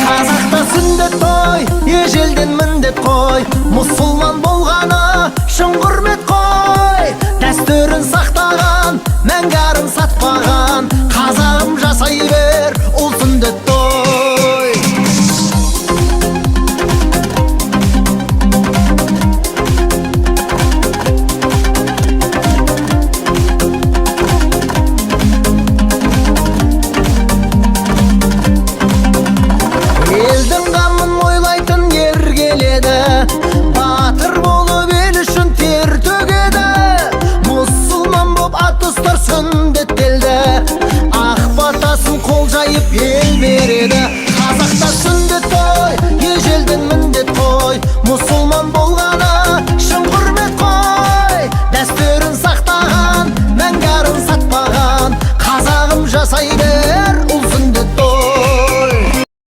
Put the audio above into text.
Қазақта сүндет той ежелден міндет қой, мұсылман болғаны шын құрмет қой. Дәстүрін сақтаған, мәңгі арын сатпаған, қазағым, жасай бер ұл сүндет той. Елдің қамын ойлайтын ер келеді, батыр болып ел үшін тер төгеді. Мұсылман боп ат ұстар сүндеттелді, ақ батасын қол жайып ел береді. Қазақта сүндет той ежелден міндет қой, мұсылман болғаны шын құрмет қой. Дәстүрін сақтаған, мәңгі арын сатпаған, қазағым, жасай бер.